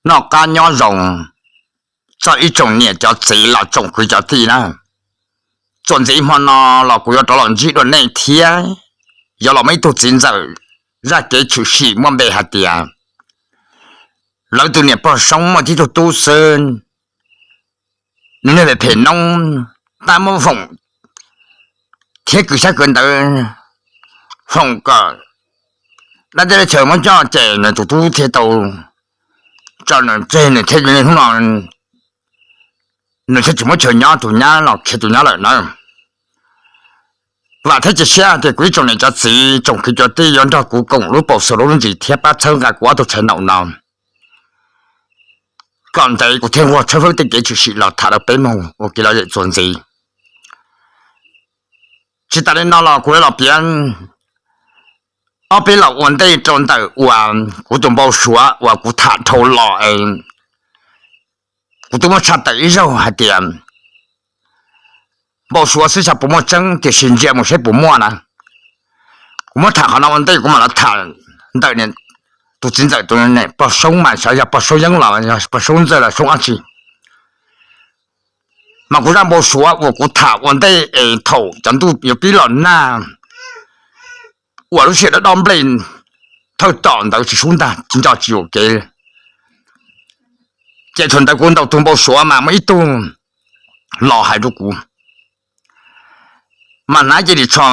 Noj qab nyob zoo txog ib tsoom niam cov txiv los tsoom kwv cov tij na. Txuas ntxiv hmo no los kuv yuav rov los ntsib dua nej thiab, yuav los muaj ib tug txiv ntxawm zaj kev tshwm sim muaj npe hais tias lawv tus niam pog Soob muaj tib tug tub xwb, nws niag phem phem noob, tab muab foom thiab kws sab kws ntawd foom kom dab teb dab chaw muab coj ces nws tus tub thiaj tau tso nws tseg, nws thiaj li hnub no nws thiaj tsis muab chaw nyob, tus nyab los khiav tus nyab lawm na. Vam thiab cia siab tias kuv ib tsoom niam cov txiv tsoom kwv cov tij yuav nrog kuv koom lub paus xus lub ntsis thiab pab txhawb nqa kuv ob tug channel no kom ntev kuv thiaj ua tshawb fawb tej kev tshwm sim los tham rau peb mloog ua kev lom zem txuas ntxiv. Tsis tas li no los kuv yuav los piav ob peb los ua ntej rau ntawm uas kuv tus npau suav uas kuv tham dhau los es kuv twb muab tshaj tawm ib zaug hais tias npau suav xwb xyov puas muaj tseeb, tiam sis ntsia mus saib puas muaj na. Kuv muab tham qhov no ua ntej kuv mam los tham ntawm tus txiv ntxawm tus niam pog Soob mas xyov yog pog Soob Yeeb los yog pog Soob Ntxawg los Soob dab tsi. Mas kuv zaj npau suav uas kuv tham ua ntej es thaum cov ntuj yuav pib los nag uas lub sij hawm dob nplej thawj tom ntawd tsis sub ntag, tsis nco tsis yuam kev. Ces thaum ntawd kuv ntaus tus npau suav mas muaj ib tug los hais rau kuv, mas hnav ib ce ris tsho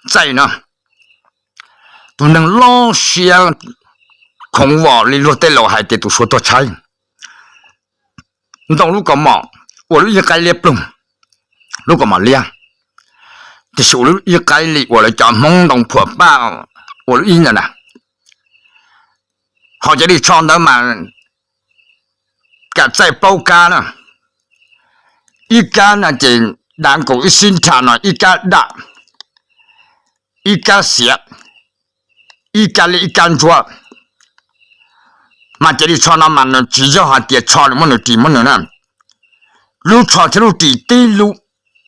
txaij no, tus neeg loj siab khoov vos li luag tej laus hais tias tus Suav tuag tshaib. Ntoo lub kaus mom ua lub ib qaib liab ploog, lub kaus mom liab, tiam sis ua lub ib qaib li uas lawv cov Hmoob ntoo phuam paj ua lub ib ntawd na. Ho cov ris tsho ntawd mas kam txaij plaub kab na, ib kab no ces dav nkaus ib xib nrha no, ib kab dam, ib kab xiav, ib kab liab ib kab ntsuab. Mas cov ris tsho no mas nws tsis yog hais tias tsho nws muaj nws ris muaj nws na, lub tsho thiab lub ris tib lub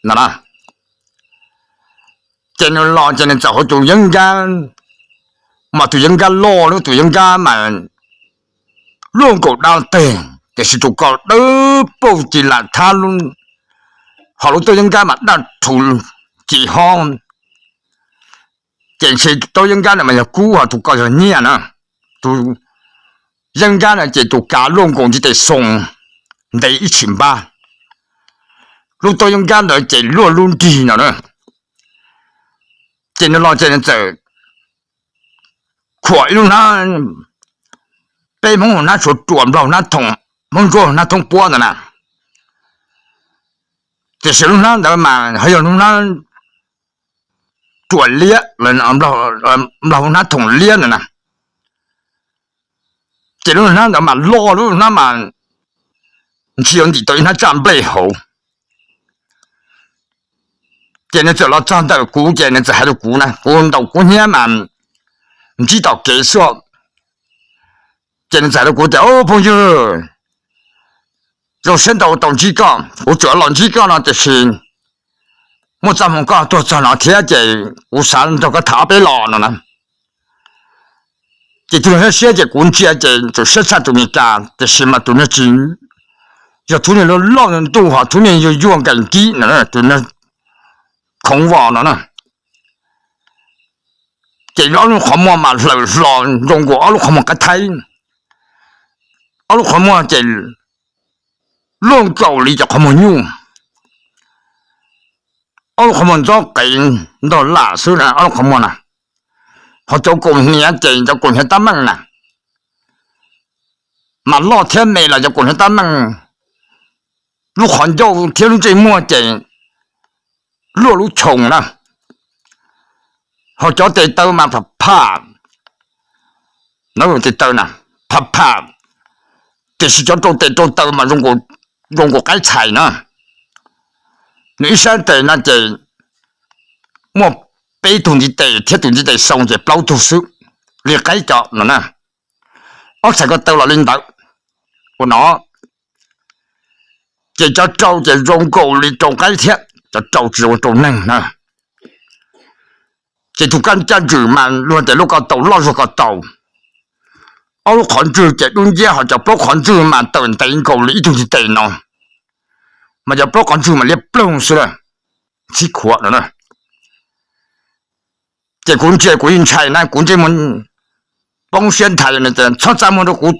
no na. Ces nws los ces nws txawm hauv tus yeeb nkab, mas tus yeeb nkab loj lub, tus yeeb nkab mas luaj nkaus dab teg, tiam sis tus ko dawb paug ci lam thab, ho lub tub yeeb nkab mas daj rhuv ci hob. Ces ntshe tub yeeb nkab no mas yog kub, ho tus ko yog nyiaj na. Tus yeeb nkab no ces tus kav luaj nkaus ntiv tes xoo ntev ib tshim npab, lub tub yeeb nkab ntawd ces luaj lub nrig no na. Ces nws los ces nws txawm khuam ib lub hnab, peb Hmoob hnab suav ruam, Nplog hnab thoom, Hmoob Ntsuab hnab thoob puab ntawd na. Tiam sis lub hnab ntawd mas ho yog lub hnab ruam liab, Nplog hnab thoom liab ntawd na. Ces lub hnab ntawd mas loj, lub hnab mas ntshe yuav ntim tau ib hnab tsaj nplej hauv. Ces nws txawm los txog ntawm kuv ces nws txawm hais rau kuv na, kuv ntaus kuv hnyiab mas ntsib tom kev xwb. Ces nws txawm hais rau kuv tias, Au phooj ywg, zoo siab ntau tau ntsib koj, kuv tsuas los ntsib koj no tiam sis muaj txoj hmoo koj tuaj txog no thiab ces kuv xav nrog koj tham ob peb los no na. Ces tus niag siab ces kuv ntsia ces txawm siab tshaj tus Meskas, tiam sis mas tus niag tsis, yog thub niag loj loj ntuj ho thub niag yuag yuag nkees kib no, tus niag khoov vos no na. Ces ob lub qhov muag mas hlawm hlo zoo nkaus ob lub qhov muag qaib thaib, ob lub qhov muag ces luaj nkaus li cov qhov muag nyuj, ob lub qhov muag ntxob qees ntog lam xwb na ob lub qhov muag na. Ho cov kaus hniav ces cov kaus hniav tab meeg na, mas loj thiab me los cov kaus hniav tab meeg, lub qhov ncauj thiab lub ntsej muag ces luaj lub choos na. Ho cov tes taw mas pham pham, tes taw na, pham pham, tiam sis cov rau tes rau taw mas zoo nkaus qaib txhais na. Nws ib sab tes no ces muaj peb tug ntiv tes thiab tus ntiv tes xoo ces plaub tug xwb, li qaib cov no na. Ob txhais ko taw los li ntawd. Ua no ces cov rau ces zoo nkaus li rau qaib thiab, cov rau tsis zoo rau neeg na. Ces tus kab caj ntswm mas luag tias lub ko taus loj zuag ko taus, ob lub qhov ntswg ces dub nciab, ho cov plaub qhov ntswg mas tawm ntev nkaus li ib tug ntiv tes no, mas cov plaub qhov ntswg mas liab ploog xwb a, txhib khuav no. Ces kuv ntsia kuv yeej ntshai na, kuv ntsej muag poob siab nthav, txhob txaj muag rau kuv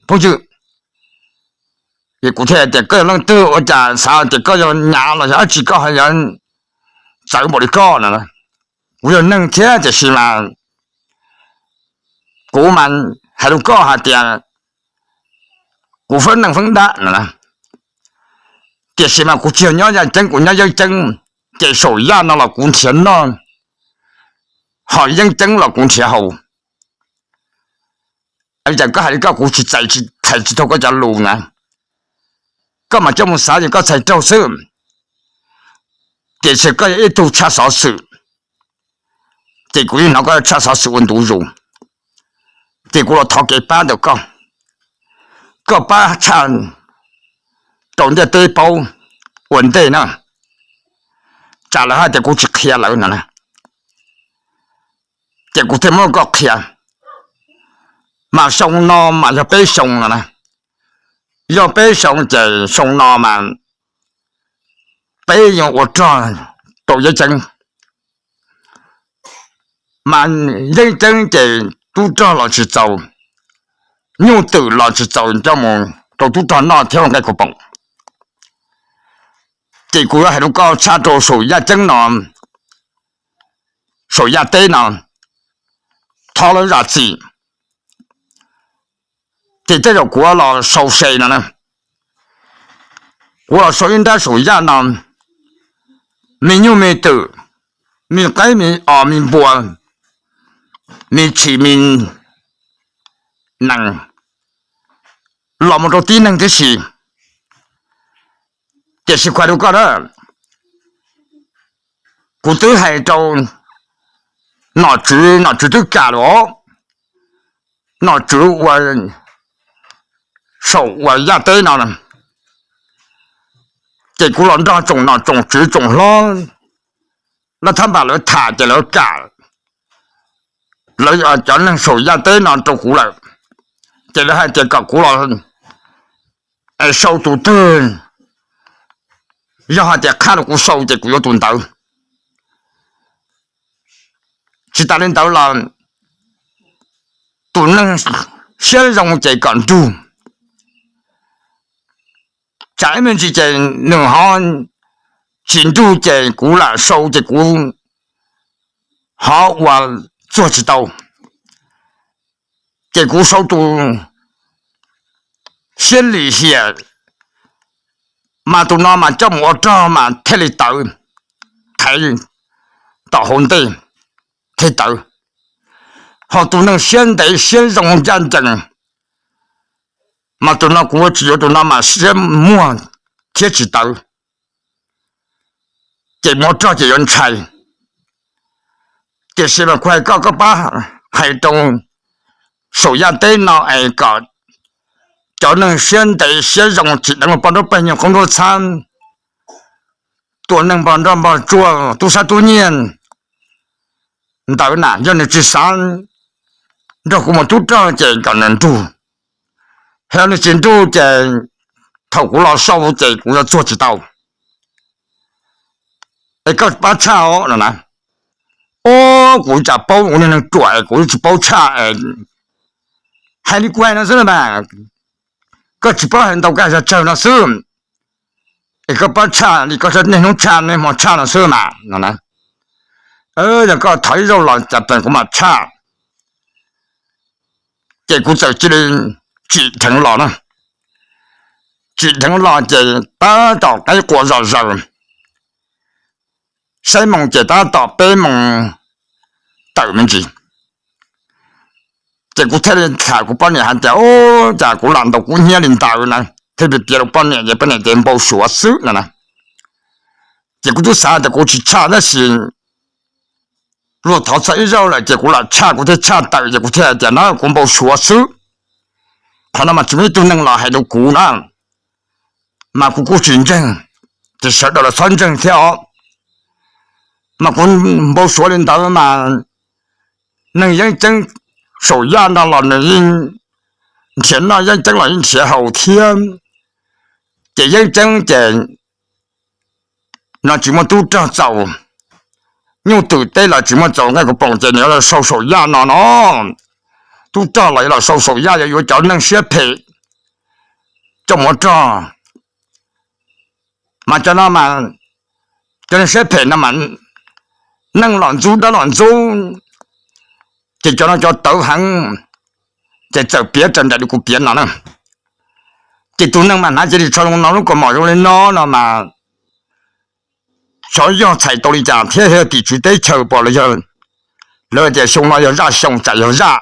phooj ywg. Kuv thiaj tias, koj yog leej twg ua cas xav tias koj yog nyav los yog dab tsi koj ho yuav txawv npaum li koj no? Kuv yog neeg thiab tiam sis mas kuv mas hais rau koj hais tias kuv feeb neeg feeb dab no, tiam sis mas kuv tsis yog nyob yaj ceeb, kuv nyob yeeb ceeb, ces saum yaj no los kuv nrhiav noj, ho yeeb ceeb los kuv nrhiav haus. Cas koj hais li koj kuv tsis txais, tsis txhais tsis tau koj cov lus na. Koj mas coj mus xav ces koj txhais raug xwb, tiam sis koj yog ib tug tshaj xov xwm, ces kuv yeej hnov koj tshaj xov xwm ua ntu zus, ces kuv los thov kev pab ntawm koj, koj pab tshaj rau ntiaj teb paub ua ntej na, tsam lawv hais tias kuv tsis qhia lawv no na. Ces kuv thiaj muab koj qhia, mas xyoo no mas yog peb xyoo no na, yog peb xyoo ces xyoo no mas peb yuav ua rog rau yeeb ceeb, mas yeeb ceeb ces tub rog los tsis txaus, nyuj twm los tsis txaus coj mus rau tub rog noj thiab ua nqaij kua poom. Ces kuv yuav hais rau koj tshaj rau saum yaj ceeb no, saum yaj teb no, thov lawv zam txim. Ces tej zaum kuv los sau se no na, kuv los sau ib nrab saum yaj no, me nyuj me twm, me qaib me os me npua, me tshis me nees, los mus rau tib neeg tib si. Tiam sis kuv hais rau koj na, kuv twb hais rau nom tswv, nom tswv twb kam lawm, nom tswv ua saum ua yaj teb no, ces kuv los nrog tsoom nom tsoom tswv tsoom hlob lawv thab npam lawv tham ces lawv kam, lawv cov neeg saum yaj teb no rau kuv lawm, ces lawv hais tias kom kuv los sau tus twg, yog hais tias qhab rau kuv sau ces kuv yuav tus ntawd. Tsis tas li ntawd los tus neeg siab zoo ces kom nrug, tsam ib me ntsis ces nws ho tsis nrug ces kuv lam sau ces kuv ho ua txuag tsis tau, ces kuv sau tus siab lim hiam, mas tus no mas coj mus ua rog mas thiaj li tawv, thaiv tom hauv ntej thiaj tawv. Ho tus neeg siab ntev siab zoo ncaj ncees, mas tus no kuv tsis yuav, tus no mas siab muag thiab tsis tawv, ces mus ua rog ces yuav ntshai. Tiam sis mas kuv hais koj, koj pab hais rau saum yaj teb no es kom cov neeg siab ntev siab zoo tsis deev poj nrab pawg nyuag qoob nruab txhab, tua neeg npog nroj npog tsuag tub sab tub nyiag ntawd na, yog nws tsis xav nrog kuv mus tub rog ces kom nws nrug, yog nws tsis nrug ces thaum kuv los sau ces kuv yuav txuag tsis tau. Es koj pab tshaj os no na. Ob, kuv cas paub, kuv niag neeg ruam es kuv tsis paub tshaj. Hais li kuv hais no xwb mas, koj tsis paub hais ntau, koj hais tsawg tsawg no xwb. Es koj pab tshaj li koj niaj hnub tshaj niaj hmo tshaj no xwb mas no na. Yog koj thov ib zaug los cas plees kuv mam tshaj. Ces kuv txawm cia li tsim dheev los na. Tsim dheev los ces tab tom qaib qua zom zaws, saib moos ces tab tom peb moos tawm me ntsis. Ces kuv thiaj li tham kuv poj niam hais tias, ub, cas kuv lam ntaus kuv hnyiab li ntawd na, thiaj li piav rau poj niam ces poj niam tias npau suav xwb no na. Ces kuv twb xav tias kuv tsis tshaj tab sis luag thov txog ib zaug lawm ces kuv lam tshaj, kuv thiaj tshaj tawm ces kuv thiaj hais tias no kuv npau suav xwb. Qhov no mas tsis muaj ib tug neeg los hais rau kuv na, mas kuv kuj tsis ntseeg, ces sawv daws los txhob ntseeg thiab os. Mas kuv npau suav li ntawd mas neeg yeeb ceeb saum yaj no los nws yeej nrhiav noj yeeb ceeb los yeej nrhiav haus thiab. Ces yeeb ceeb ces no tsis muaj tub rog txaus, nyuj twm teb los tsis muaj txaus nqaij kuv poom ces nws yuav los sau saum yaj no no. Tub rog los yuav los sau saum yaj, yuav yuav cov neeg siab phem coj mus ua rog. Mas cov no mas, cov neeg siab phem no mas neeg los ntxub dab los ntxub, ces cov no cov tawv heev, ces txawm piav raws nraim li kuv piav no na. Ces tus neeg mas hnav cia li tso zoo no, lub kaus mom zoo li no no mas xyov yog txhais tau li cas thiab, yog tim tswv teb chaws pom los yog lawv tias xyoo no yog zaj xyoo tsam yog zaj.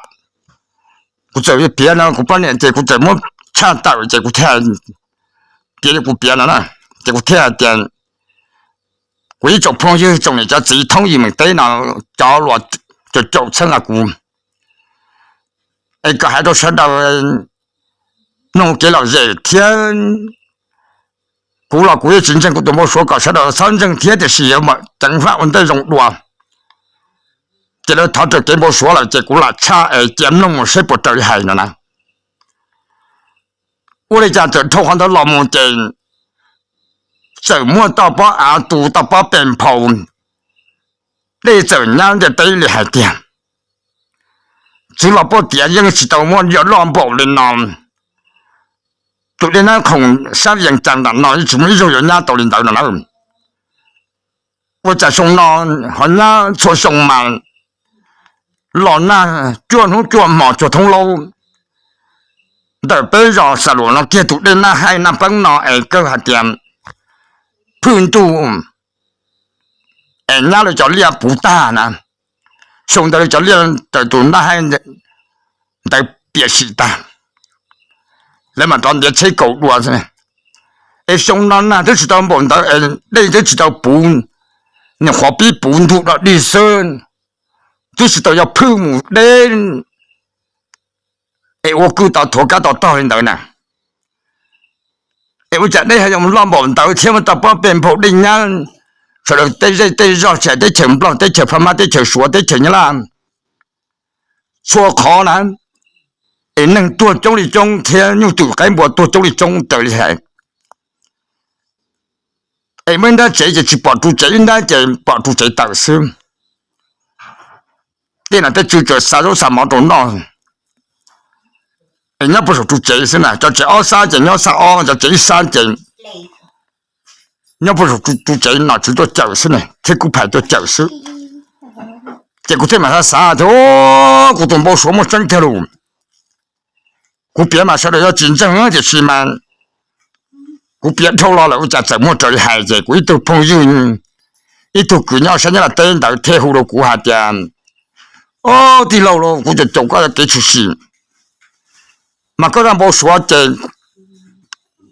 Kuv txawm piav no kuv poj niam ces kuv txawm muab tshaj tawm ces kuv thiaj piav li kuv piav no na. Ces kuv thiaj hais tias kuv ib tsoom phooj ywg tsoom niam cov txiv thoob yim meem teb no, cov luas caum txheeb kuv, es kom hais rau sawv daws mloog kev lom zem thiab. Kuv los kuv yeej tsis ntseeg kuv tus npau suav, kom sawv daws txhob ntseeg thiab, tiam sis yuav mam ceev faj ua ntej zoo dua. Ces lawv thov raws kev npau suav lawm ces kuv lam tshaj es cia mloog mus seb puas raws li hais no na. Ua li cas txawm dhau qhov ntawd los mus ces txawm muaj toj pob av tu toj pob pes nphau, dej txawm nyab ntiaj teb li hais tias txwv los poj tiav yeej tsis tau muaj yam loj npaum li no. Tus dej nab khoom sab Vias Cas nram no yeej tsis muaj ib zaug yuav nyab tau li ntawd no na. Ua cas xyoo no ho nyab txhua xyoo mas los nag cuaj hnub cuaj hmo cuag thoob laub. Ntawm peb zos Xam Luam no kiag tus dej Naj Haij Naj Peeb no es kawg hais tias phwj ntuj es nyab lawv cov liaj puv tag na. Xyoo ntawd lawv cov liaj raws tus Naj Haij ntawd piam sim tag, lawv mam rov ntiav tsheb kaus dua. Es xyoo no nag twb tsis tau npaum ntawd, dej twb tsis tau puv, nyuam qhuav pib puv ntug dog dig xwb, twb tsis tau yog phwj mus deb es ua kwj tau thuav kab tau tog li ntawd na. Es ua cas dej ho yuav loj npaum ntawd thiab muaj toj pob pes nphau dej nyab sawv daws tej zej tej zog, tsis hais teb chaws Nplog, teb chaws Phab Mab, teb chaws Suav, teb chaws Nyab Laj, txhua qhov na, es neeg tuag coob li coob thiab nyuj twm qaib npua tuag coob li coob raws li hais. Es muaj ib nrab tsev ces tsis pom ru tsev, ib nrab ces pom ru tsev tawm xwb. Tej no tej tswv tsuas xa zaub xa mov rau noj, es nyob puag saum ru tsev xwb na. Cov tsev ob sab ces nyob sab ob, cov tsev ib sab ces nyob puag saum ru tsev, nom tswv tuaj cawm xwb na thiab kuj phais tuaj cawm xwb. Ces kuv thiaj mam xav xav tias kuv tus npau suav muaj tseeb tiag lus. Kuv piav mas sawv daws yuav tsis ntseeg tiam sis mas kuv piav dhau los lawm ua cas txawm muaj raws li hais. Ces kuv ib tug phooj ywg, ib tug kwv nyob sab Nyab Laj teb ntawd thiaj hu rau kuv hais tias, Ob tij laug, kuv caum caum koj kev tshwm sim, mas koj zaj npau suav ces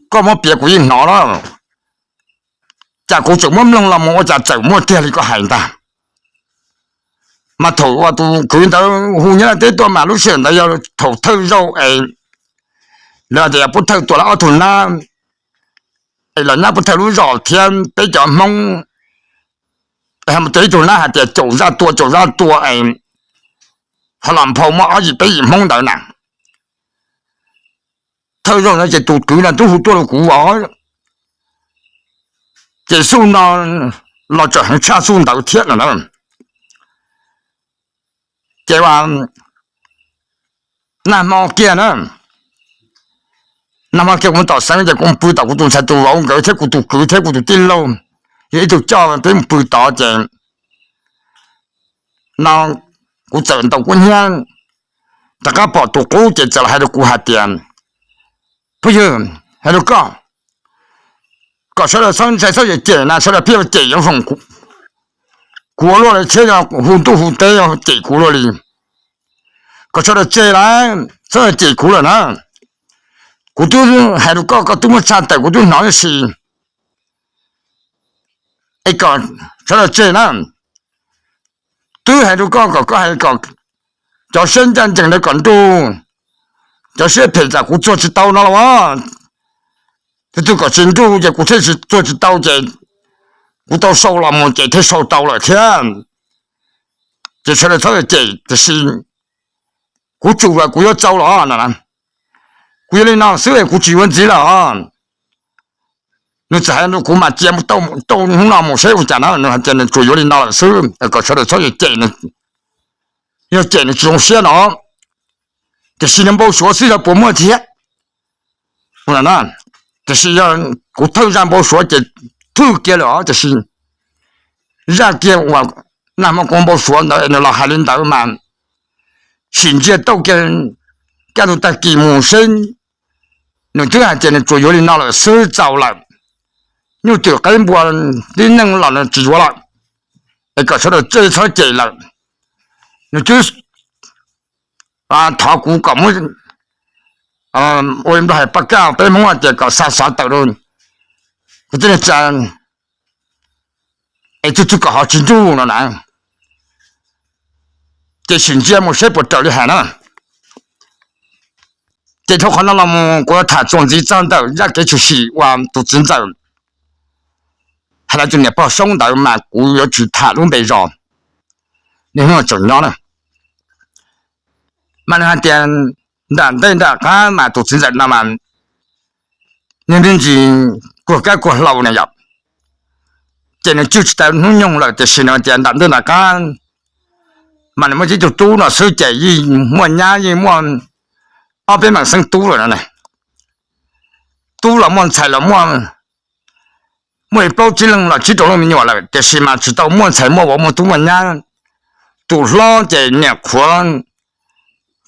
koj muab piav kuv yeej hnov lawm, cas kuv tseem muab mloog los mus ua cas txawm muaj tiag li koj hais ntag. Mas thaum uas tus kwv ntawd hu Nyab Laj teb tuaj mas lub sij hawm ntawd yog thaum thawj zaug es lawv tias pub thawj tua lawv ob tug nab, es los nyab pub thawj lub zos thiab peb cov Hmoob, tus ib tug nab hais tias caum zaj tua, caum zaj tua es ho los nphau muaj ob yim peb yim Hmoob ntawd na. Thawj zaug no ces tus kwv no twb hu tuaj rau kuv os. Ces xub no los tseem heev tshaj xub ntawd thiab no na. Ces nag hmo kiag na, nag hmo kiag kuv mus tom xeev ces kuv mus pw tom kuv tus ntxhais tus vauv nkawd thiab kuv tus kwv thiab kuv tus tij laug, yog ib tug coj peb mus pw tod ces no kuv txawm ntaus kuv hnyiab, rov qab pom tus qub ces txawm los hais rau kuv hais tias, Phooj ywg, hais rau koj, kom sawv daws txhob ntshai txhob cem na, sawv daws pheej cem yuav foom kuv ua luaj li thiab yog hu ntuj hu teb cem kuv luaj li. Kom sawv daws tseg lawm, txhob cem kuv lawm na. Kuv twb hais rau koj, koj twb muab tshaj tawm kuv twb hnov ib si. Es kom sawv daws tseg na. Twb hais rau koj kom koj hais kom cov siab ncaj ncees ntawd kom nruj, cov siab phem tsam kuv txuag tsis tau no los as. Tus twg kom tsis nruj ces kuv thiaj tsis txuag tsis tau ces kuv tau sau los mus ces thiaj sau tau lawm thiab. Ces sawv daws txhob cem tiam sis kuv tsum as kuv yuav txaus los no. Kuv yuav li no xwb es kuv tsis yuav ntxiv lawm os. Nws txawm hais rau kuv mas cia tau hnub no mus saib ua cas na, nws hais tias nws tsuas yuav li no lawm xwb, kom sawv daws txhob cem, yog cem nws tsis zoo siab no. Tiam sis nws npau suav xwb yog puas muaj thiab. Tiam sis yog kuv thawj zaj npau suav ces thwj kiag lawm os, tiam sis zaj kiag uas nag hmo kuv npau suav ntawd nws los hais li ntawd mas sim ntsia tau kiag kaj ntug tag kis mus seb, nws twb hais tias nws tsuas yuav li no lawm xwb txaus lawm, nyuj twm qab npua tib neeg los nws tsis yuav lawm, es kom sawv daws txhob cem lawm. Nws twb thov kuv kom muab, ua li hais paj kaj peb Hmoob hais tias kom xa xov tawm rau kuv tej neeg tsa, es tug tug kom ho tsis nruj no na. Ces sim ntsia mus saib puas raws li hais na. Ces dhau qhov no los mus kuv tham txuas ntxiv txog ntawm zaj kev tshwm sim uas tus txiv ntxawm hais lawv tus niam pog Soob ntawd mas kuv yuav tsis tham lub npe zos, niaj hnub tseem nyob na. Mas nws hais tias nram ntej nram qab mas tus txiv ntxawm no mas nws me ntsis kuag kab kuag hlau na yom. Ces nws cwj tsis tau hnub nyoog lawm tiam sis nws tias nram ntej nram qab mas nws muaj ib tug tub no xwb ces yeej muaj nyab yeej muaj ob peb meem xeeb tub lawm no. Tub los muaj ntxhais los muaj, muaj li plaub tsib leeg los tsib rau leej me nyuam lawm tiam sis mas tsis tau muaj ntxhais muaj vauv muaj tub muaj nyab. Tus hlob ces niam qhuav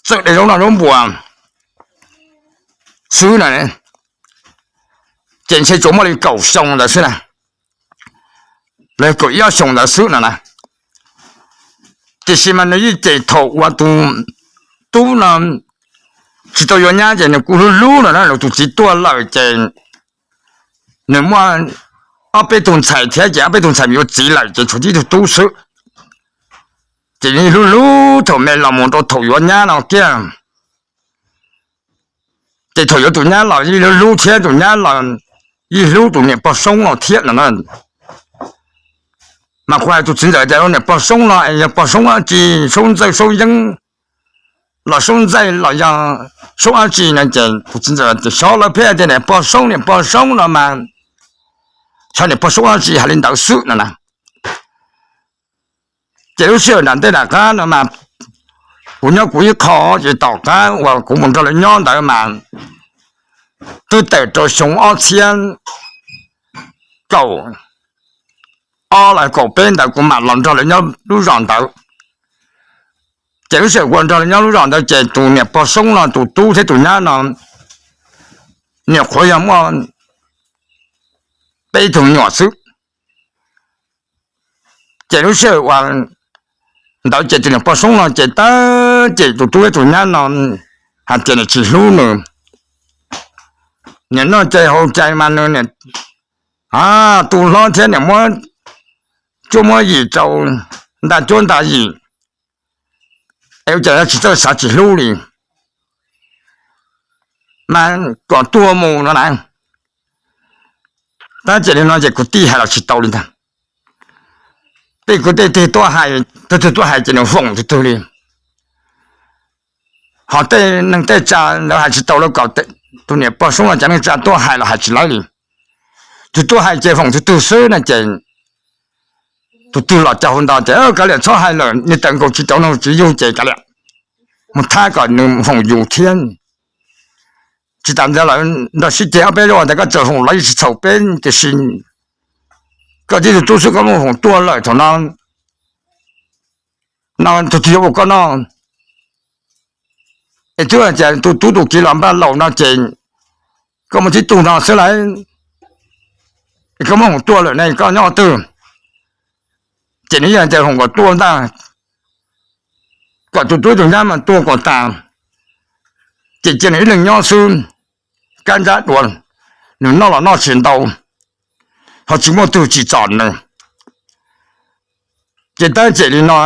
txawj de zaub noj zaub npua xwb na, ces ntshe tsuas muaj li kaum xyoo ntawd xwb na, los kaum ib ob xyoo ntawd xwb no na. Tiam sis mas nws yeej ces thaum uas tus tub no tsis tau yuav nyab ces nws kuj hlub hlub no na, nws tus txiv tuaj lawm ces nws muaj ob peb tug ntxhais thiab ces ob peb tug ntxhais mus yuav txiv lawm ces tshuav tib tug tub xwb. Ces nws yeej hlub hlub thaum me los mus rau thaum yuav nyab no kiag. Ces thaum yuav tus nyab los yeej hlub hlub thiab tus nyab los yeej hlub tus niam pog Soob no thiab no na. Mas kuv hais tus txiv ntxawm tias niam pog Soob no es yog pog Soob dab tsi, Soob Ntxawj Soob Yeeb los Soob Ntxaij los yog Soob dab tsi no ces tus txiv ntxawm tias xyov lawv pheej tias niam pog Soob niam pog Soob no mas xyov niam pog Soob dab tsi hais li ntawd xwb no na. Ces lub sij hawm nram ntej nram qab no mas kuv nyob kuv ib qho ces tom qab uas kuv mus nrog lawv nyob ntawd mas twb tawm rau xyoo ob txhiab kaum ob los kaum peb ntawd kuv mam los nrog lawv nyob lub zos ntawd. Ces lub sij hawm kuv los nrog lawv nyob lub zos ntawd ces tus niam pog Soob no tus tub thiab tus nyab no nyuam qhuav yog muaj peb tug me nyuam xwb. Ces lub sij hawm uas ntawd ces tus niam pog Soob no ces tab cem tus tub thiab tus nyab no hais tias nws tsis hlub nws. Nim no ces hauv cai mas nws tu hlob thiab nim muab cuab muab yim rau nta cuab nta yim, es ua cas tsis txawj xav tsis hlub li, mas kom tuag mus no na. Tab cem li no ces kuv tij hais los tsis tau li ntag. Tej kuv tej teg tuaj hais, tug tug tuaj hais ces nws foom tug tug li. Ho tej neeg tej tsa lawv hais tsis tau lawv kom tus niam pog Soob no cov neej tsa tuaj hais los hais tsis laib li. Tus tuaj hais ces foom tug tug xwb no ces tus twg los cov hauv ntawd ces kav liam txhob hais lawm, nws tawm nkaus tsis cov no tsis yug ces kav liam, mus thab kom nws foom yus thiab. Tsis tas ntawd lawv nrog sib ceg ob peb zaug ntawd koj txawm foom los yeej tsis txhaum peb tiam sis koj tib tug tub xwb koj muab foom tuag lawm thaum no, no tus twg yuav ua koj noj? Es twb hais tias tus tub tus kiv los npaj laus no ces koj muaj tib tug no xwb lauj, es koj muab foom tuag lawm ne koj nyob qhov twg? Ces nws yeej hais tias foom kom tuag ntag, kom tus tub tus nyab mas tuag kom tas, ces cia nws ib leeg nyob xwb, kab ntsab dua, nws noj los noj tsis ntau, ho tsis muaj tug tsim txom nws. Ces tab cem li no,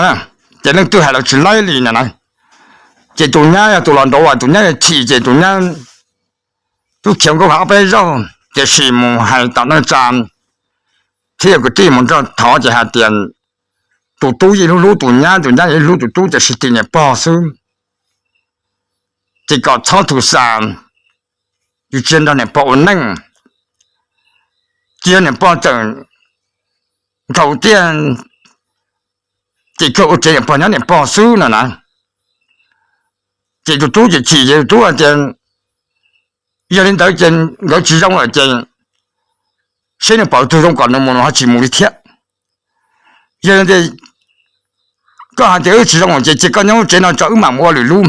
ces leej twg hais los tsis laib li na. Ces tus nyab yog tus los nraud as, tus nyab chim ces tus nyab twb khiav nkauj hav ob peb zaug, tiam sis mus hais tom neej tsa thiab yog kwv tij mus nrog thov ces hais tias tus tub yeej hlub hlub tus nyab, tus nyab yeej hlub tus tub, tiam sis tim niam pog xwb. Ces kom txhob tus xas, yus tsis nrog niam pog ua neej, tsis yog niam pog txawm nkaus tiag, ces kawg ua tsev niam pog nyob niam pog xwb no na. Ces tus tub ces chim ces tus tub hais tias, yog li ntawd ces nkawd tsis zoo lawm ces seb nws pom tug zoo kom nws mus, nws ho tsis mus li thiab. Yog li ntawd koj hais tias wb tsis zoo lawm ces cia koj nyob tsev no tso wb mam mus ua lwm lub.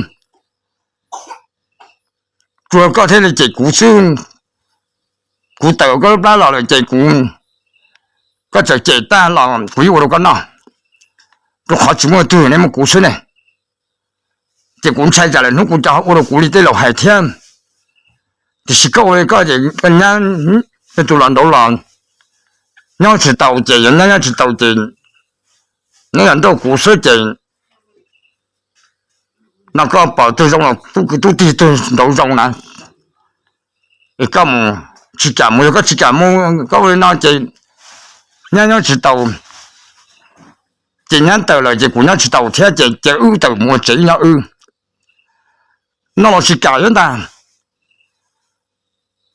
Tsuas koj thiaj li cem kuv xwb, kuv tawm koj lub plab los lawm ces kuv, koj txawm cem tag los kuv yeej ua rau koj noj, rau qhov tsis muaj twg, neb muaj kuv xwb ne. Ces kuv ntshai tsam lawm hnub kuv cov ua rau kuv li tej laus hais thiab. Tiam sis koj ua li koj ces koj nyab, tus los nraud los nyob tsis tau ces yog nyob nyob tsis tau ces neb los nrauj kuv xwb ces no koj pom twg zoo los tub kwv tub tij twg nraud zoo na, es koj mus, tsis kam mus, yog koj tsis kam mus koj ua li no ces nyab nyob tsis tau, ces nyab tawm lawm ces kuv nyob tsis tau thiab ces cia wb tawm mus ua tsev ib nyob wb. No los tsis kam thiab ntag,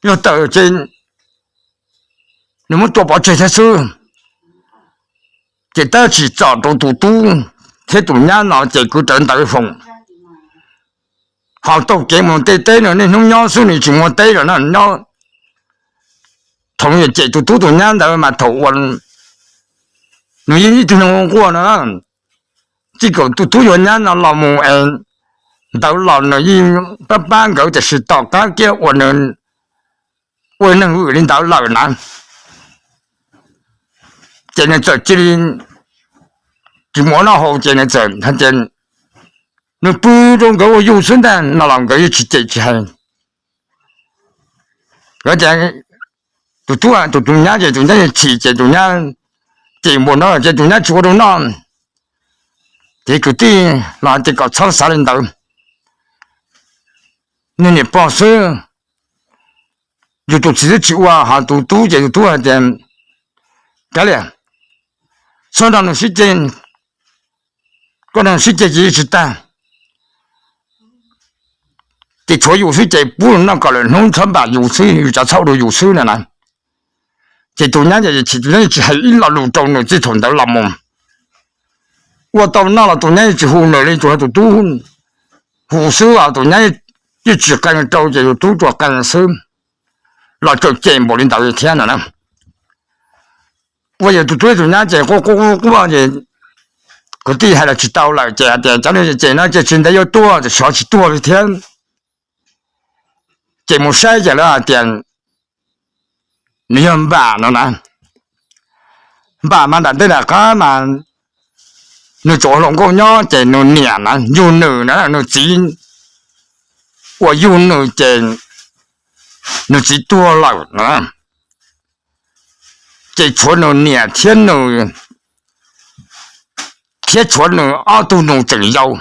yog tawm ces nws muab tua pov tseg thiab xwb. Ces tab tsis txom rau tus tub thiab tus nyab no ces kwv rawv ntawv foom, ho taug kev mus tej teb no, niaj hnub nyob xwb nws tsis mus teb lawm na nyob. Thaum nws cem tus tub tus nyab ntawd mas thaum uas nws yeej ib tug neeg ua nquag no, txij kaum tus tub yuav nyab no los mus es ntawd los nws yeej pab pab nkawd tiam sis tom qab kiag uas nws ua neeg vwm li ntawd lawm na, ces nws txawm cia li tsis mus ua noj haus ces nws txawm hais tias nws pw rau nkawd ua yus xwb ntag no los nkawd yeej tsis cem tsis hais. Nkawd tias tus tub, tus tus nyab ces tus nyab yeej chim ces tus nyab ces npaum no ces tus nyab tsis ua rau noj. Ces kwv tij los tias kom txhob xav li ntawd, niag niam pog xwb, yus tus txiv twb tsis ua, ho tus tub ces tus tub hais tias, kav liam, txhob nrog nws sib ceg, koj nrog nws sib ceg ces yeej tsis tag, ces tshuav yus xwb ces pub noj kom lawm hnub txhob npam yus xwb, yus tsav txhob ua rau yus xwb no na. Ces tus nyab ces chim, tus nyab tsis hais ib lo lus rau nws txij thaum ntawd los mus. Ua tau noj los tus nyab yeej tsis hu nws li, tsuas yog tus tub hu xwb os, tus nyab yeej tsis qee rau ces tus tub tsuas qee xwb, los txawm cem npaum li ntawd thiab no na. Ua yog tus tub tus nyab ces quaj quaj quaj quaj ces kwv tij hais los tsis tau lawm ces hais tias cov no ces no ces tsis ntev yuav tuag, ces xyov tsis tuag li thiab. Ces mus saib ces lawv hais tias nws yog npam no na. Npam mas nram ntej nram qab mas nws tsuas ua hluas nkauj nyob ces nws niam na yug nws na, nws txiv uas yug nws ces nws txiv tuag lawm na. Ces tshuav nws niam thiab nws, thiab tshuav nws ob tug nus tseem yau.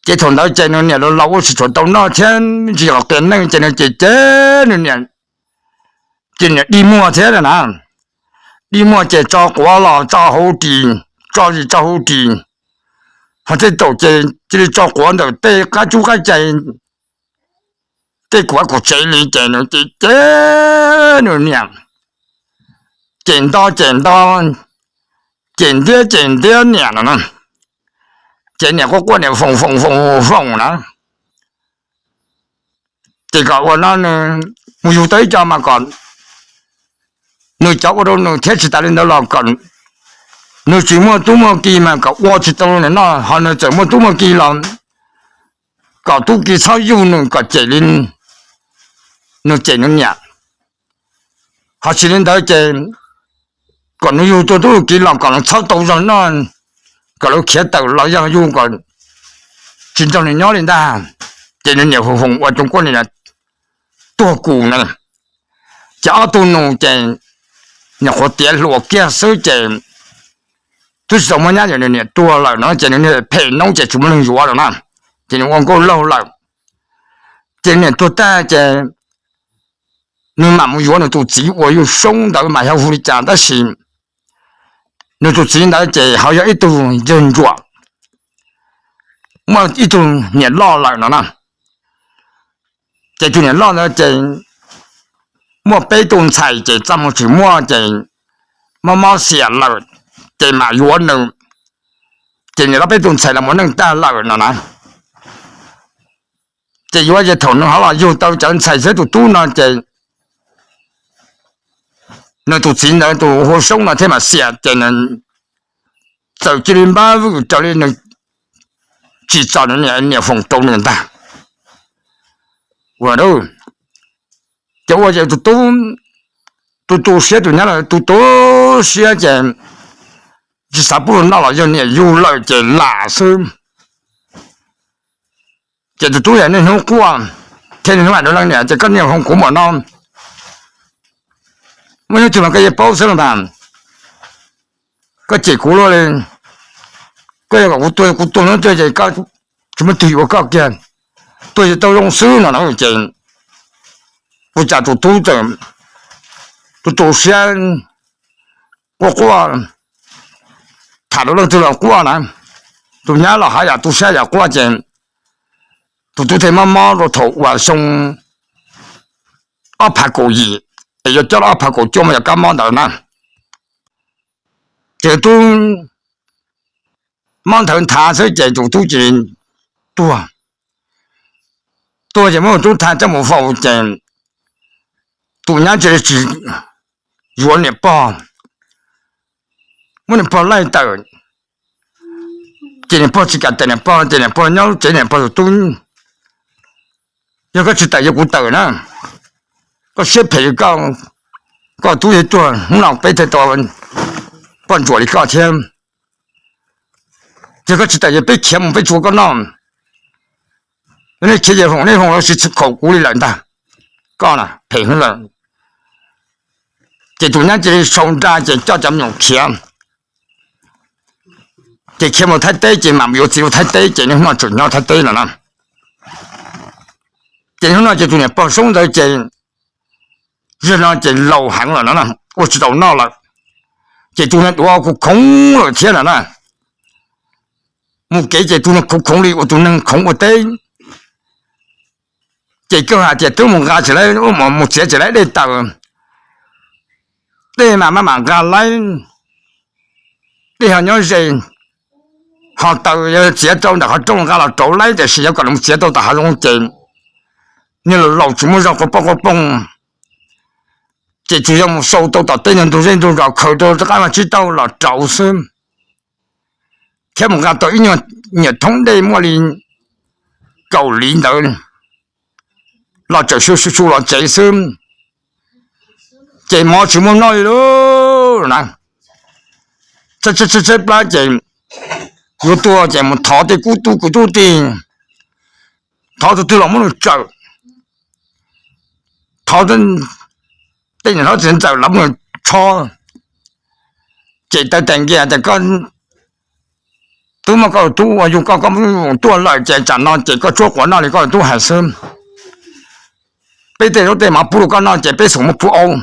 Ces thaum ntawd ces nws niam los laus ua tsis tshua tau noj thiab ntsis qhov qias neej ces nws ces ces nws niam, ces niam dig muag thiab na. Dig muag ces tso quav los tso hauv ris, tso zis tso hauv ris, ho tej taum ces cia li tso quav ntawm tej qab tsub qab cai, tej kuv kuv tsev li ces nws ces ces nws niam ces nto ces nto, ces ntiab ces ntiab niam no na. Ces niam quaj quaj niam foom foom foom foom na. Ces kom ua no nws mus yug tau ib co mas kom nws cov ua rau nws thiab tsis tas li ntawd los kom nws tsis muaj tub muaj ki mas kom ua tsis tau nws noj, ho nws txawm muaj tub muaj ki los kom tub ki txhob yug nws kom cem li nws cem nws niam. Ho tsis li ntawd ces kom nws yug tau tub yug ki los kom nws txhob tau zog noj, kom lawv khiav tawm los yog yug kom tsis nrog nws nyob li ntag. Ces nws niam foom foom ua rau kuj niam tuag kus na. Ces ob tug nus ces niam qhuav tiav hluas kiag xwb ces twb tsis tau muaj nyab, yog nws niam tuag lawm no ces nws niam phem noob ces tsis muaj neeg yuav lawm na. Ces nws ua nkauj laug lawm. Ces niam tuag tag ces nws mam mus yuav nws tus txiv uas yug soob ntawd mas yog hu li cas tab sis nws tus txiv ntawd ces ho yog ib tug yawg ntsuam, muaj ib tug niam loj lawm no na. Ces tus niam loj ntawd ces muaj peb tus ntxhais ces txaj muag tsis muaj ces mob mob xiam lawm, ces mam yuav nws. Ces niam loj peb tus ntxhais los mus neej tag lawm no na. Ces yuav ces thaum nws ho los yug tau cov ntxhais thiab tus tub no ces nws tus txiv ntawd tus hu Soob no thiaj mam xiam ces nws txawm cia li npab vwm raws li nws tsim txom nws niam foom rau nws ntag. Ua, ces ua ces tus tub tu tu siab, tus nyab loj tu tu siab ces tsis xav pub noj los yog niam yug lawm ces lam xwb. Ces tus tub yog niaj hnub quaj thiab niaj hnub hais rau leej niam tias koj niam hloov kuv npaum no, muaj hnub twg mas koj yeej paub xwb los mas, koj cem kuv luaj li, koj yuav kom kuv tuag, kuv tuag hnub twg ces koj tsis muaj twg yuav koj kiag, tuag ces tau zoo xwb no na. Ces ua cas tus tub txawm tu tu siab quaj quaj, tham rau leej twg los quaj na, tus nyab los haj yam tu siab yam quaj ces tus tub thiaj mob mob rau thaum uas xyoo ob phav kaum yim, es yuav coj los ob phav kaum cuaj mas yog kab mob ntawd na. Ces tub mob nthawv nthav xwb ces tus tub cia li tuag. Tuag ces muab tus tub tha coj mus faus ces tus nyab cia li tsis yuav niam pog, muab niam pog laij tawm, ces niam pog tsis kam tawm niam pog, ces niam pog nyob tsev niam pog tus tub, yog koj tsis tawm yog kuv tawm na, koj siab phem li koj, koj tub yog tuag hnub no peb thiaj tau poj ntsuam li koj thiab. Yog koj tsis tawm yog peb khiav mus peb tsis ua koj noj. Nej khiav ces hloov nej hloov los tsis khaum kuv li lawm ntag, koj na phem heev lawm. Ces tus nyab cia li sau nra ces coj cov me nyuam khiav. Ces khiav mus Thaib teb ces mam yuav txiv rau Thaib teb ces niaj hnub no tseem nyob Thaib teb no na. Ces hnub no ces tus niam pog Soob ntawd ces zag no ces laus heev lawm no, ua tsis tau noj lawm. Ces tus niag duav khoov khoov lawm thiab no na. Mus kev ces tus niag khoov khoov li uas tus neeg khoov ua teb. Ces kawg hais tias twb mus nqa tsis laib, mus txiav tsis laib dej taws, dej mas maj mam nqa laib, dej ho nyob ze, ho taws yog txiav rau ntawm qhov rooj nqa los rauv laib, tiam sis yog kom mus txiav tau tom hav zoov ces niag laus laus tsis muaj zog quas pooj quas pooj, ces tsuas yog mus sau tau tom tej niag ntug zej ntug zos khaws rau rov qab mas tsib taug los rauv xwb, thiab mus nqa tau ib nyuag nyuam thoob dej muaj li kaum liv ntawd los tseem su su su los tsev xwb. Ces mov tsis muaj noj li lawm na. Tshaib tshaib plab ces yuav tuag ces mus thov tej kub tub kwv tub tij, thov tus twg los muab nws tsawm, thov tej niam hlob txiv ntxawm los muab nws tsho. Ces taw tais nkias tias koj tub muaj koj tub ua yug koj, koj tuaj lawm ces tsam no ces koj tsuab quav noj li koj tub hais xwb. Peb tej zaub tej mov pub rau koj noj ces peb xum muab pub aub,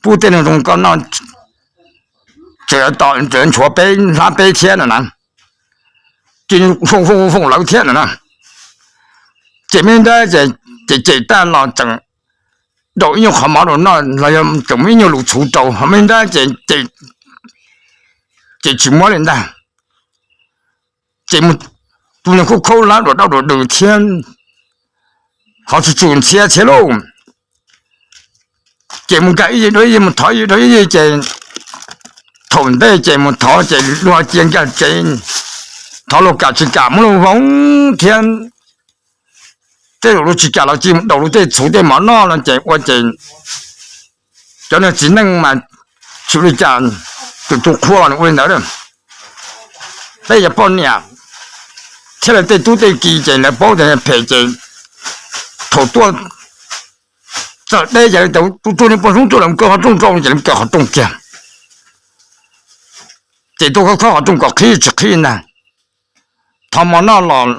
pub tej neeg zoo koj noj, tseem nchuav peb hlab peb thiab no na. Ces foom foom foom lawv thiab no na. Ces me nrab ces cem tag los tseem daus ib nyuag qhov mov rau noj los yog tseem muab ib nyuag lus txhuv rau, ho me nrab ces tsis muab li ntag. Ces tus niag khaub khaub hlab ruam dawb ruam dws thiab, ho tsis tsum ntxhiab thiab lauj. Ces mus nkag ib yig rau ib yig, mus thov ib yig rau ib yig ces thaum ntej ces mus thov ces luag cia nkag tsev, thov luag kam tsis kam muab luag voov thiab. Tej zaum luag tsis kam los cia daus luag tej txhuv tej mov noj no ces ua ces cov niag txiv neej mas tsis ua li cas, tus tus qhua los nws ua li ntawd. Peb cov poj niam thiab lawv tej tub tej ki ces lawv paub tias phem ces thaum tuaj txawm deb ces tus tuag niag poj Hmoob tuaj los kaw qhov rooj rau ces lawv kaw qhov rooj kiag. Ces tuaj khob khob qhov rooj kom qhib tsis qhib ntag. Thov mov noj los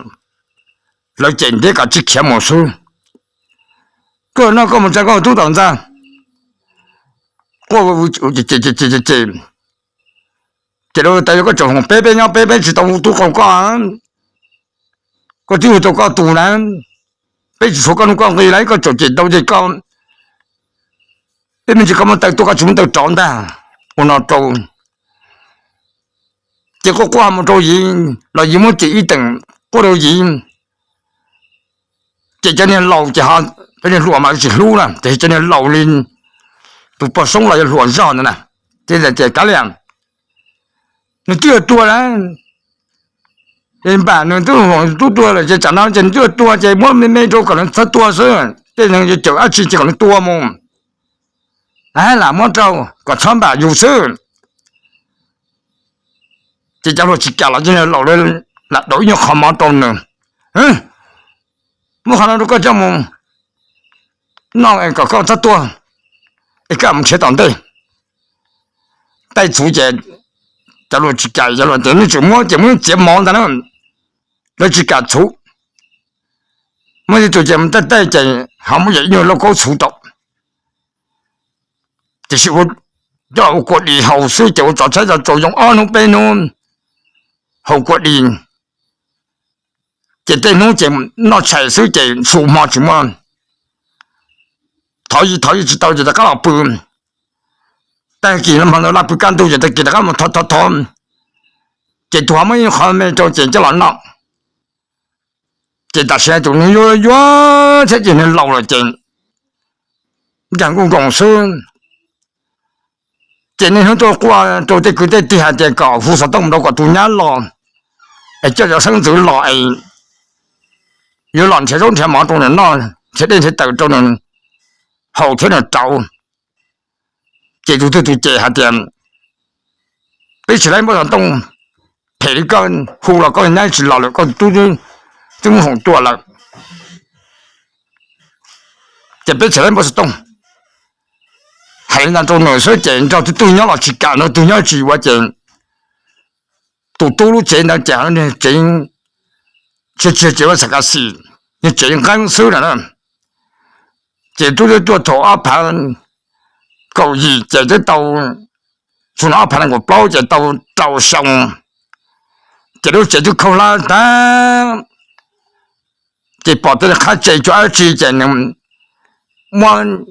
lawv cem ntiab kom tsis khiav mus xwb. Koj noj koj mus tsa koj tub tom ntxa. Ces lawv tias yog koj tseem hloov peb, peb nyob peb, peb tsis tau tub qau koj, koj twb yug tau koj tus na, Peb tsis tshuav koj nuj koj nqi lawm, koj txawm cem tau ces koj, peb me ntsis koj muab taw tuaj, koj tsis muab taw rov ntag. Ua no rau, ces quaj quaj mus rau Yiv los Yiv muab cem ib teem quaj rau Yiv. Ces cov niag laus ces, cov niag hluas mas tsis hlub na, ces cov niag laus li tus pog Soob los yog hluas zog ntawd na, ces tias kav liam, nws twb yuav tuag lawm, npam nws twb tub tuag lawm ces tsam no ces nws twb yuav tuag ces muab me me rau kom nws txhob tuag xwb, tej neeg yuav cawm dab tsi ces kom nws tua mus, lam muab rau kom txhob npam yus xwb. Ces cov hluas tsis kam los ces laus lam daus ib nyuag qhov mov rau nws, muab qhov no rau koj coj mus noj kom koj txhob tuag, es koj mus nrhiav tom ntej. Taij txhuv ces cov hluas tsis kam, cov hluas tias nej tseem muab ces muab txiav mov ntag na, lawv tsis kam txhuv. Muaj ib tug ces mus taij taij ces ho muab yam ib nyuag lauj kaub txhuv rau, tiam sis coj los ua kua dis haus xwb ces ua tsov tshaib tau tsaus zoo ob hnub peb hnub, haus kua dis. Ces tej hnub ces noj tshais xwb ces su hmo tsis muaj, thov yi thov yi tsis tau ces rov qab los pw. Tag kis hmo ntawd laj pw kaj ntug ces tag kis rov qab mus thov thov thov, ces tus ho muab ib qho me rau ces coj los noj. Ces tam sim tus neeg yuav yuav thiab ces neeg laus lawm ces nkag nkuj nkoos xwb. Ces niaj hnub tuaj quaj rau tej kwv tej tij hais tias kom hu xov tooj mus rau kom tus nyab los, es coj cov xeeb ntxwv los es yuav los nrhiav zaub nrhiav mov rau nws noj, nrhiav dej nrhiav taws rau nws haus thiab nws rauv. Ces tus twg tus ces hais tias peb tsis laib npaj xov tooj, phem li koj hu los koj nyab tsis los lawm, koj tub twb muab hoom tua lawm, ces peb tsis laib npaj xov tooj. Hais li ntawd rau nws xwb ces nrog tus twg nyob los tsis kam, nrog tus twg nyob tsis yuav ces tus tub lub tsev ntawd ces tsev, tsis tsis tsev ua xav ka xim, yog tsev nqeeb xwb na. Ces tub twb tuaj thaum ob phav kaum yim ces twb tau, txug no ob phav nees nkaum plaub ces tau rau xyoo, ces lub tsev twb khaub hlab tag. Ces pom tej qhab tse cov dab tsi ces nws muab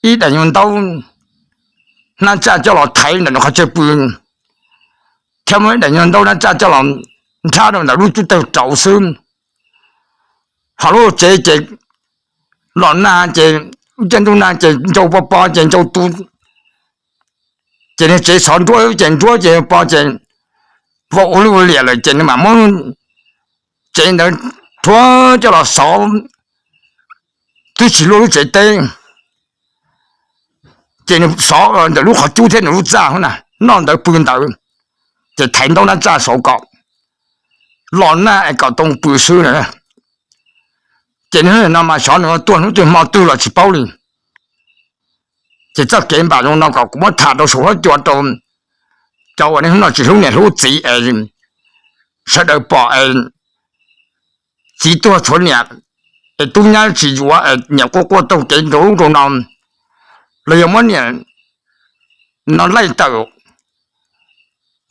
ib daim nyuag ntaub hnab tsaj coj los thaiv ntawm nws qhov chaw pw, thiab muab ib daim nyuag ntaub hnab tsaj coj los nrhab rau ntawm lub cub tawg rauv xwb. Ho lub tsev ces los nag ces, lub caij ntuj nag ces ncau pos pos ces ncau tu, ces niag tsev xov nruab ces nruab ces pos ces vau ua luj ua liam lawm ces nws mam muab tsev ntawd rhuav coj los xov, twb tsis luaj lub tsev teb. Ces nws xov ntawm lub qhov cub thiab nws lub txaj na, noj ntawd pw ntawd, ces thaiv ntaub hnab tsaj saud kom los nag es kom tau pw xwb na. Ces nws no mas xyov nws tuag hnub twg hmo twg los tsis paub li. Ces txoj kev npam zoo no kom kuv muab tham rau saum huab cua rau cov uas niaj hnub no tsis hlub niam hlub txiv es sawv daws pom es txiv tuag tshuav niam, es tub nyab tsis yuav es niam quaj quaj taug kev rau ub rau no, los yog muab niam no laij tawm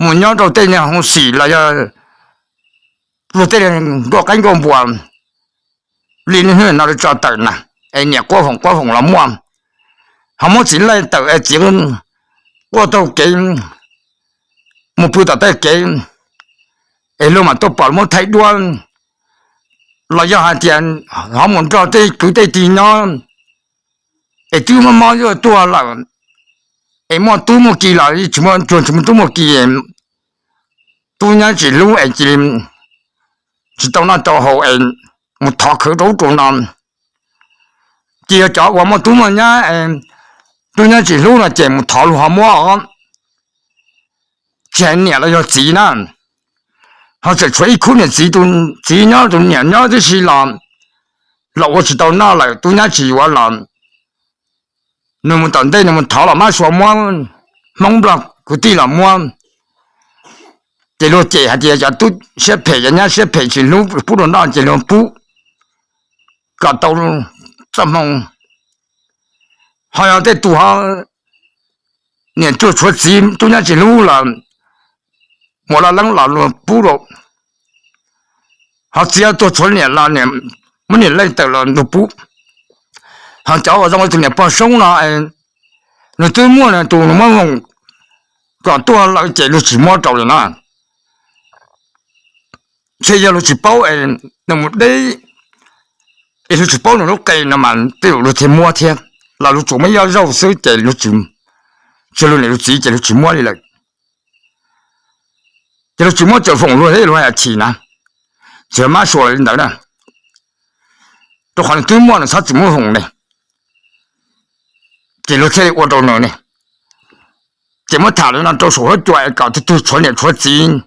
mus nyob rau tej niag hoo xim los yog luag tej nkauj qaib nkauj npua li niaj hnub no lawv tso tawm na, es niam quaj foom quaj foom los muaj. Ho muab txiv laij tawm es txiv quaj taug kev mus pw tom tej kev, es luag mam tuaj pom muab thaij duab, los yog hais tias ho mus nrog tej kwv tej tij nyob, es twb mob mob yuav tuag lawm, es muaj tub muaj ki los tsis muaj, cuag tsis muaj tub muaj ki, tub nyab tsis hlub es cia li tsis tau noj tau haus es mus thov khawv rau ub rau no. Ces yog cov uas muaj tub muaj nyab, tub nyab tsis hlub no ces mus thov luag ho muab os. Tsis hais niam los yog txiv na, ho tseem tshuav ib khub niam txiv, tus txiv nyob tus niam nyob tib si los, los ua tsis tau noj lawm tub nyab tsis yuav los, nws mus tom ntej nws mus thov los mab sua muab, Hmoob Nplog kwv tij los muab. Ces luag cem hais tias cov tub siab phem cov nyab siab phem tsis hlub pub rau noj ces luag pub kom tau txoj hmoo. Ho yog tej tus ho niam tuag tshuav txiv tub nyab tsis hlub los mus laj leeb los luag pub rau. Ho txiv tuag tshuav niam los niam muab niam leej tawm los nrug pub. Ho cov uas zoo li tus niam pog Soob no, nws twb muaj nws tus nws muab voos kom tuaj lawm ces luag tsis muab rau li no. Ntshe yog luag tsis paub, nws mus deb, es luag tsis paub nws lub qe no mas tej zaum luag thiaj muab thiab, los luag tsuas muab ib ob zaug xwb ces luag tsis, tsis luag niam luag txiv ces luag tsis muab li lawm. Ces luag tsis muab txawm foom luag thiab luag hais chim na, tsis mab suas li ntawd na. Rau qhov nws twb muaj nws txhob txwm muab foom ne, ces luag thiaj li ua rau nws ne. Ces muab tham li no rau saum huab cua es kom tus twg tshuav niam tshuav txiv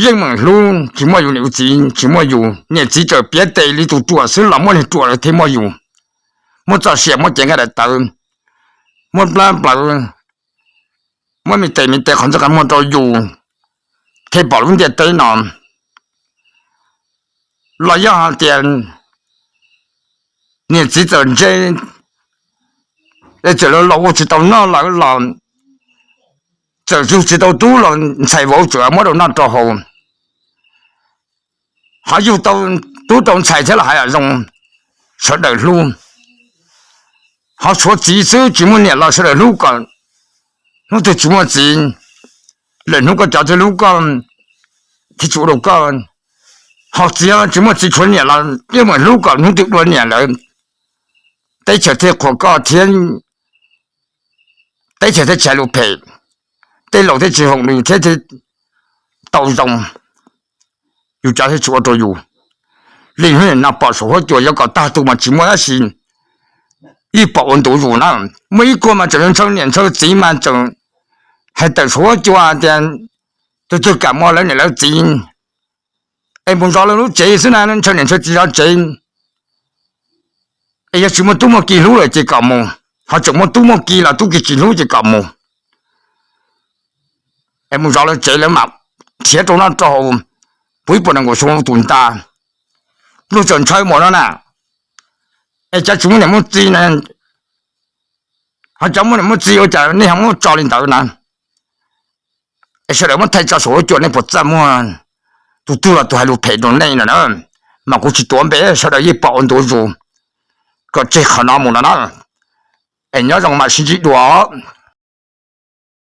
yeej meem hlub, tsis muaj yus niam yus txiv tsis muaj yus, niam txiv txawm piav tes li tus ruam xwb los muaj niag ruam lawm thiaj muaj yus. Muab txoj sia muab cev nqaij daim tawv, muab plab plawv, muab me tes me tes qhov ntxhov qhov muag rau yus thiaj pom lub ntiaj teb no. Los yog hais tias niam txiv txawm ntse, txawm los ua tsis tau noj lawm los txawm yug tsis tau tub los ntxhais vauv txawm muab rau noj rau haus. Ho yug tau tub tau ntxhais thiab los hais zoo, sawv daws hlub. Ho tshuav txiv xwb tsis muaj niam los sawv daws hlub kom hnub twg tsis muaj txiv, lwm hnub koj cov twb hlub koj thiab tsis ua rau koj. Ho txiv tsis muaj txiv tshuav niam los yeej meem hlub kom hnub twg dua niam lawm, teb chaws thiaj qhuas koj thiab teb chaws thiaj tsis hais lus phem, tej laus thiaj tsis hoom nws thiab thiaj tau zoo. Yus cov thiaj tsis ua rau yus. Li hnub no pom saum huab cua yuav kom tag tus mas tsis muaj dab tsi, yeej pom ua ntu zus na. Muaj ib kuag mas tseem ntshaw niam ntshaw txiv mas tseem hais tawm saum huab cua tias tus twg kam muab lawv niam lawv txiv es mus zov lawv lub tsev xwb na, ntshaw niam ntshaw txiv zov tsev. Es yog tsis muaj tub muaj ki hlub lawm ces kom mus, ho tseem muaj tub muaj ki los tub ki tsis hlub ces kom mus. Es mus zov lawv tsev lawv mam khiav rau noj rau haus, puv ib puas nees nkaum xyoo tus ntag. Luag txawm ntshaw mus no na, es cov tsis muaj niam muaj txiv, ho cov muaj niam muaj txiv ua cas nej ho muab tso li ntawd na? Es sawv daws muab thaij tso saum huab cua, nej puas txaj muag? Tus twg los tus hais lus phem rau nej no na, mas kuv tsis tuav npe, sawv daws yeej pom ua ntu zus. Kom tseg qhov no mus no na, es nyob zoo mam sib ntsib dua os.